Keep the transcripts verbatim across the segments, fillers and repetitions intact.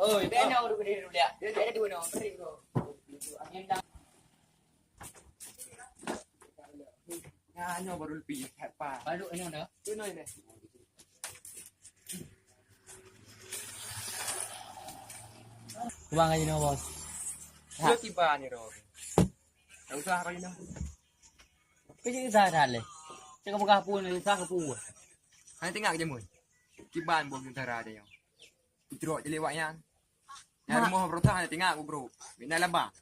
Oi, beno udah gede dulu ya. Ada dua no, beri bro. Angin dah. Nah, nyoe baru lebih hebat. Baru ini dah. Tu no ini. Bang aja no, Bos. Dua tiba ni, Ro. Tak usah kali ni. Kecil usah dah leh. Cakap peugah pun usah ke pun. Hanya tengok je mun. Kiban boh tentara dia nyoe. Itrok je lewat nyan. Nyan rumoh beurosah hana tinggai ku, bro. Bina laba.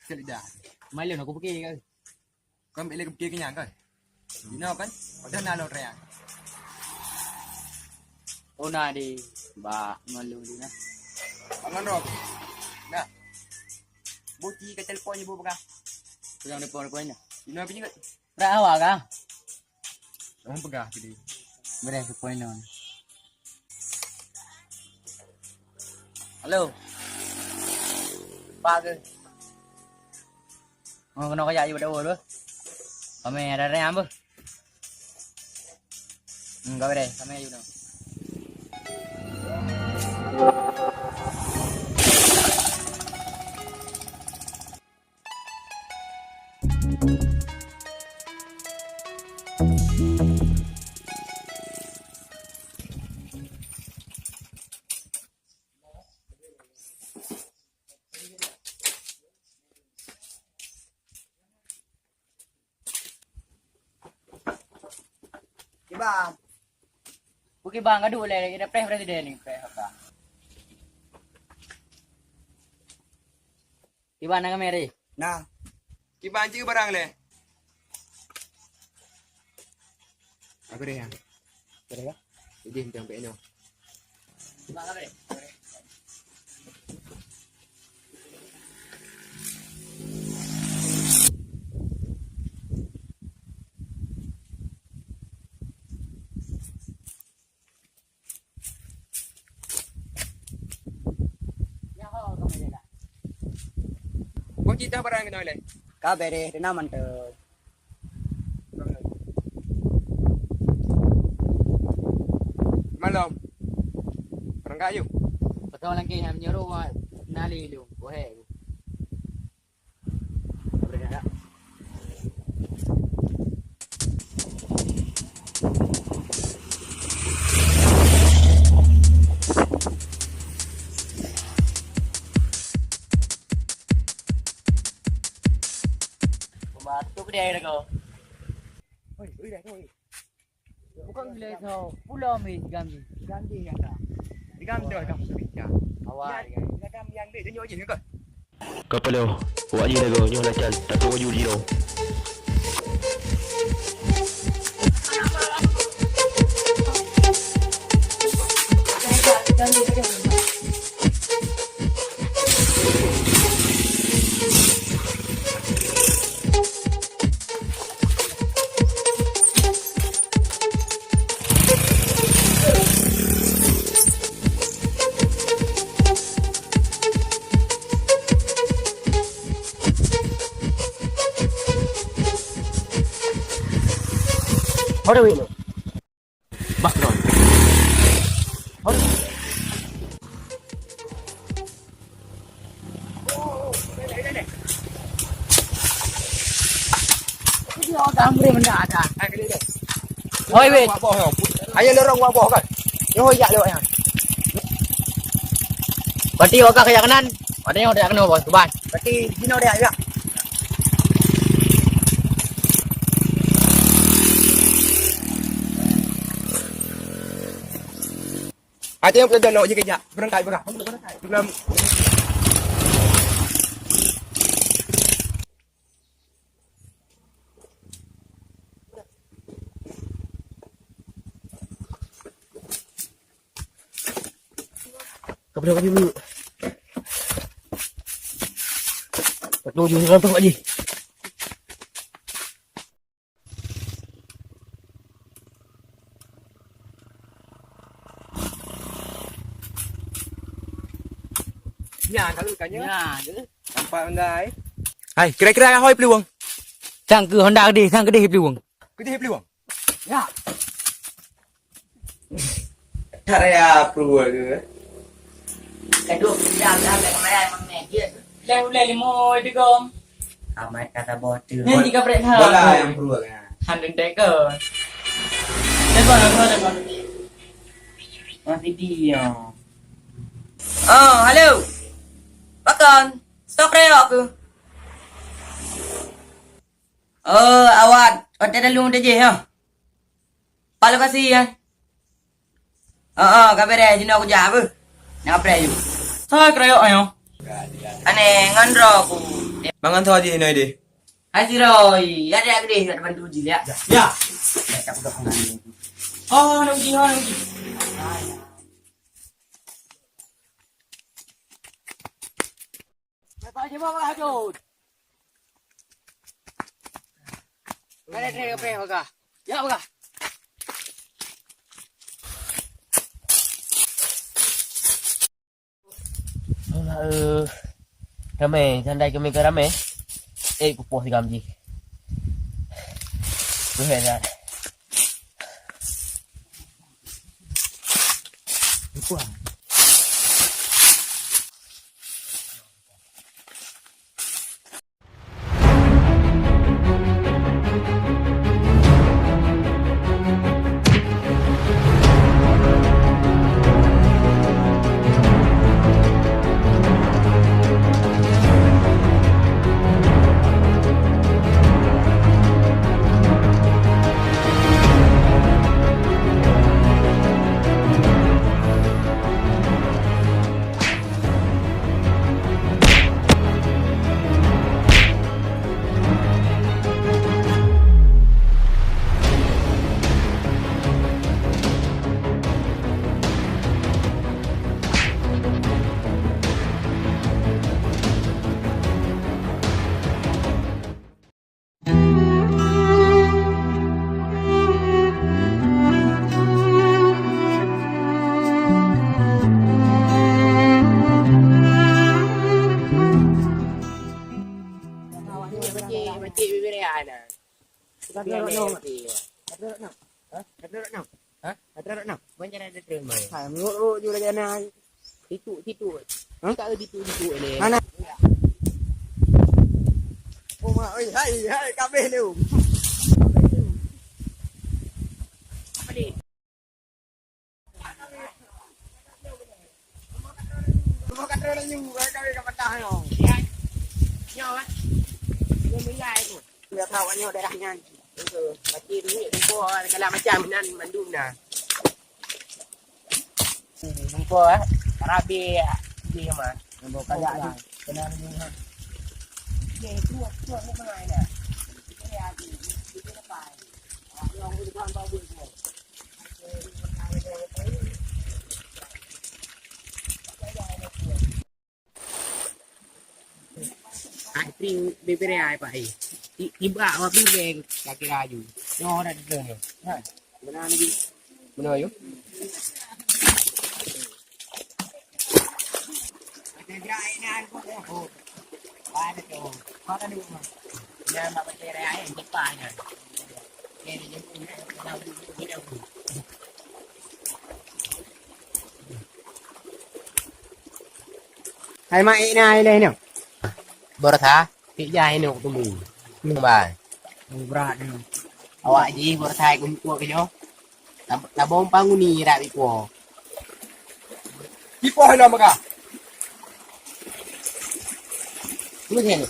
Sekali dah. Malam aku fikir ke? Kau ambil lagi fikir ke nyan kan? Dina kan? Udah na lok raya. Oh, na di Bak Malu di na. Bangun, Rob. Nah. Boti ka telepon ibu pegang. Pegang telepon, telepon nya. Dina apa ingat? Rak awak kah? Kamu pegang tadi. Boleh, telepon nya. Halo. Pak ke? Oh, kena kajak je pada awal tu. Kami ada raya apa? Hmm, kau deh, kami aja dong. Kiban. Bukit Bang, gaduh leh, kita preh presiden ni, preh apa? Kiban nak kamera? Nah. Kiban cik barang leh. Aku deh ya. Ada ya? Jadi macam pek no. Kiban apa deh? Kau cita barang kena leh? Ka bereh, dena mantap. Malam. Barang kayu. Betul lagi yang menyuruh nali lu. Wahai. Batuk dia kau. Oi, oi, dah, oi. Bukan gila kau. Pulau meh, Gambi. Gambi yang dah. Di Gambi dah, Gambi. Awal. Gadam yang dek tunjuk je kau. Kapalo, wak jih lagoe nyoe lachan, takot waju jinoe. Background. Oi, weh. Ayo lorong wak boh kan. Yo, yak lewat nyan. Berarti awak ka yak kanan. Ada yang ada yak kanan, bos. Tuban. Berarti sini ada yak. Ada yang pernah jalan je kejap. Berangkat, berangkat. Dalam. Apa dah baju dulu? Satu jus dalam tu, Pak Ji. Nya, kalau kan nya. Nya, je. Nampak benda ai. Hai, kira-kira hoi peluang. Sang ke Honda gede, sang gede peluang. Gede peluang. Ya. Karya pro ke? Kedua jam dah kemarin memang dia. Uleh-uleh lima digom. Amat kata bodoh. Ni tiga belas tahun. Bola yang pro kan. Handen tekon. Tekon, tekon, tekon. Masih diam. Oh, halo. Pakon. Stok reo aku. Oh, awak hotel dalam tu je, ha? Pak lokasi, ya? Oh, oh, ka beres, jinoe kujak apa? Nak apply you. Hai, kerayok ayo. Aneh, ngon roh aku. Mangan tho aja inoe deh. Hai, si Roy. Ya, dia gede, nak bantu je, ya. Ya. Ya, tak pegang tangan. Oh, nak uji, oh, nak uji. Lepas je, Bang, lanjut. Mana dia, apa yang pegang? Ya, pegang. Alah, eh, ramai, sandai kami ke ramai. Eh, kupoh si Gamji. Duh, ya, ya. Kupoh. Hai, menurut lu je lagi anak. Situ, situ. Hah? Kita ke situ, situ ni. Mana? Oh, mak, oi, hai, hai, kabeh tu. Apa ni? Rumah kata orang nyu, kami kat patah nyo. Ya. Nyo, eh. Nyo milai tu. Nggak tahu nyo daerah nyan. Itu, pasti duit, rupa, segala macam nan mandum dah. Rupa, eh. Karabe, dia mah. Yang bawa kagak tu. Kena ni, ha. Dia tu, tu, ni mana dah? Dia ada, dia lepas. Yang udah bawa tu. Ai, pring bebere ai, Pak, ai. Ti-, tiba awak bibeng, kaki laju. Nyoh dah duduk nyoh. Ha, mana lagi? Mana, yuk? Ada gerak air ni, air pun, oh. Mana tu? Mana ni, Mak? Ni, Mak, pakai air, air, cepat ni. Ni, ni, ni, ni, ni, ni, ni. Hai mak, eh, na ileh nyoe. Borosa, tik jah inoe kuteumé. Nyoe bai. Oh, brat nyoe. Awak jih borosa kumpul ke nyoe. Tab-, tabong panguni rak biko. Kipoh inoe maka. Tunggu sini.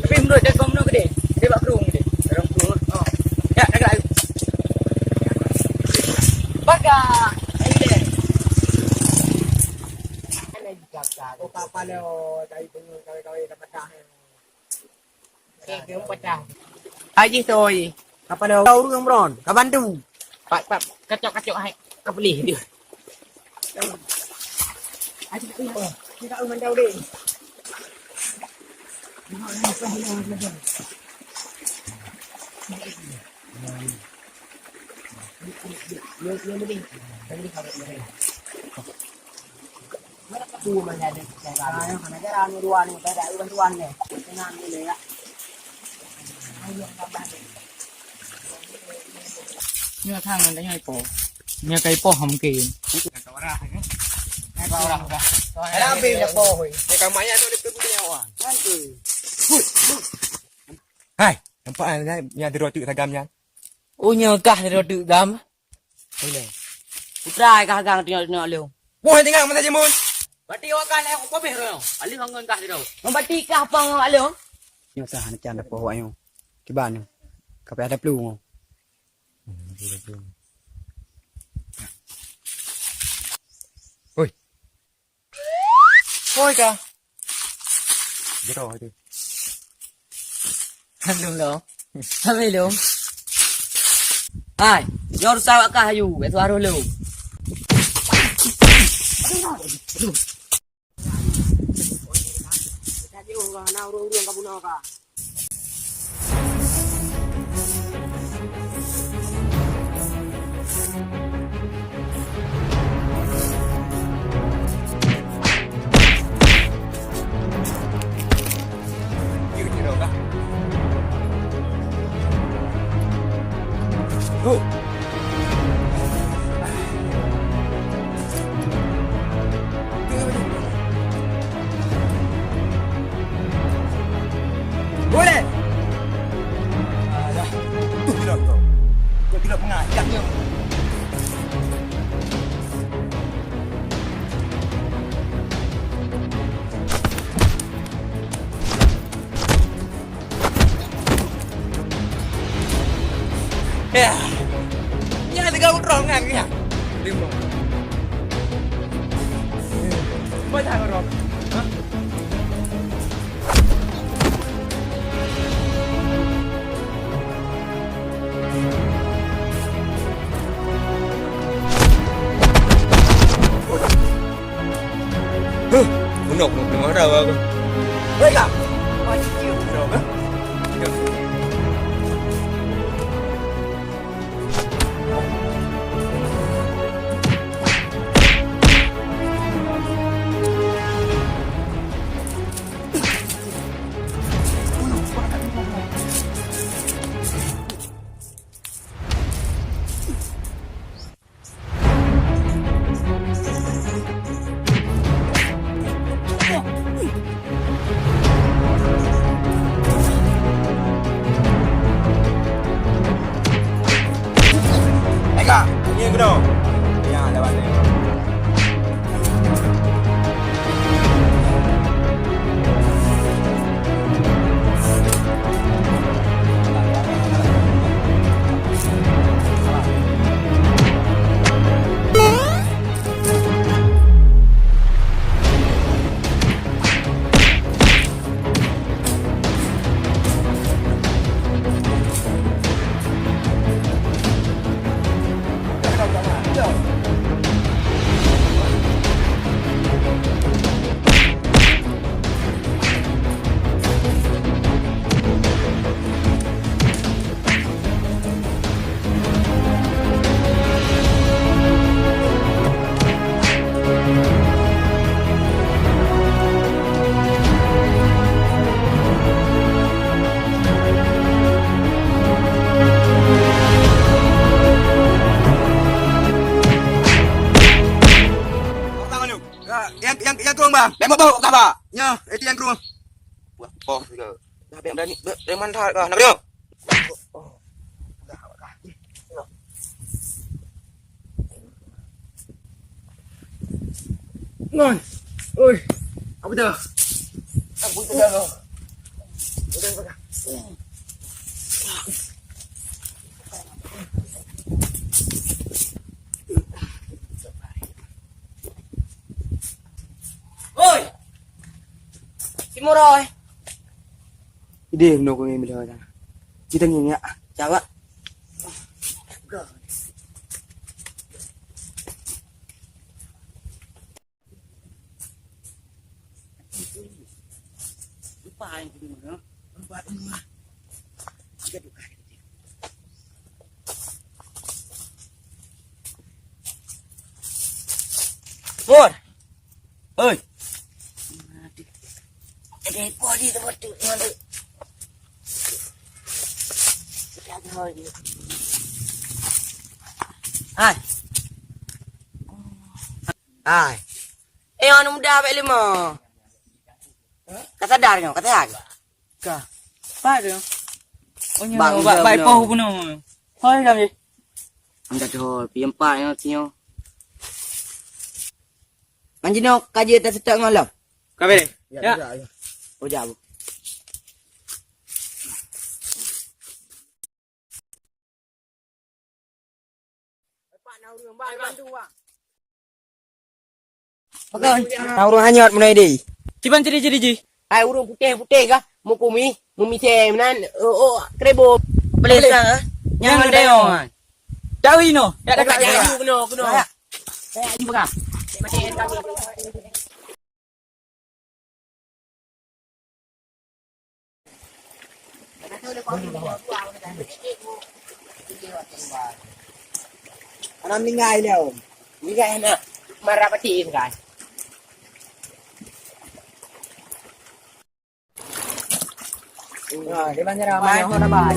Tapi menurut jago menurut gede, gede bak kerung gede. Dalam kerung. Oh. Ya, nak gerak. Baga. Ayo deh. Oh, kapal dia. Dari tengah kawai-kawai dapat dah. Hai jih toi. Apa dah ureueng bron? Ka bantu. Pat, pat, kacok-kacok hai. Ka pelih dia. Aji tak tahu. Dia tak tahu mandau deh. Nyoe thang ngon tanyoe ipo. Nyoe kai poh mungkin. Hai, nampak nyan, nyan sidroe teuk sagam nyan. Oh, nyoe kah sidroe teuk gam? Putra kah gang teungoh-teungoh lôn. Boh tinggai masa jimun. Bati awak kan eh, kau beh roh. Alih hangon kah sidroe. Membati kah apa ngon awak lôn? Nyoe sah aneuk can dapoh awak nyoe. Kiban nyoe. Ka payah taplu nyoe. Hoi. Hoi ka. Jero tu. Lom lom. Sampai lom. Hai, nyoe rusa awak kah ayu, bèk suara lom. Boleh. Alah, tu pilot tu. Tu pilot pengajak dia. Ya. Ya, tiga utrong kan ya. Lima. Banyak orang. Hah? Huh, bunoe, bunoe, bunoe, bunoe. Hei, kak. Wah, cium, bunoe, kan? Eka, ni kena. Ya, lewat ni. Pang. Bèk mabök kah, Bak? Nyoe, A T M Group. Wah, boh sigoe. Dah bèk berani, bèk, bèk mantap kah. Nak kena? Ngoi. Oi. Apa tu? Apa tu dah? Oi. Si Muroi. Idéh bunoe keuneuk meudeh. Cit tangieng ya. Jawab. Mur. Oi. Ada apa di tempat tu? Mana? Hai. Hai. Eh, aneuk muda abéh lima. Ka sadar nyoe, ka sadar. Ka. Pat tu. Oh, nyoe Bang, bak, bak bunoe. Ipoh bunoe. Hoi, kami. Angkat hoi, pi empat nyoe, sinyoe. Ngan jinoe ka jeuet taseutôt ngon lom. Ka bèrèh? Ya, ya, ya. Oh, jak, Bu. Pakon, na ureueng hanyot meunoe deh. Kiban ciri-ciri jih? Hai ureueng putéh-putéh kah, meukumi, meumisée meunan, oh, oh, keureubo. Pelesa, eh? Nyang dayong, ah. Tahu ino, dak dekat. Keunoe, keunoe. Anak meninggal dia, Om. Meninggal anak. Marah pati kan. Ah, dia banyak ramai. Ramai.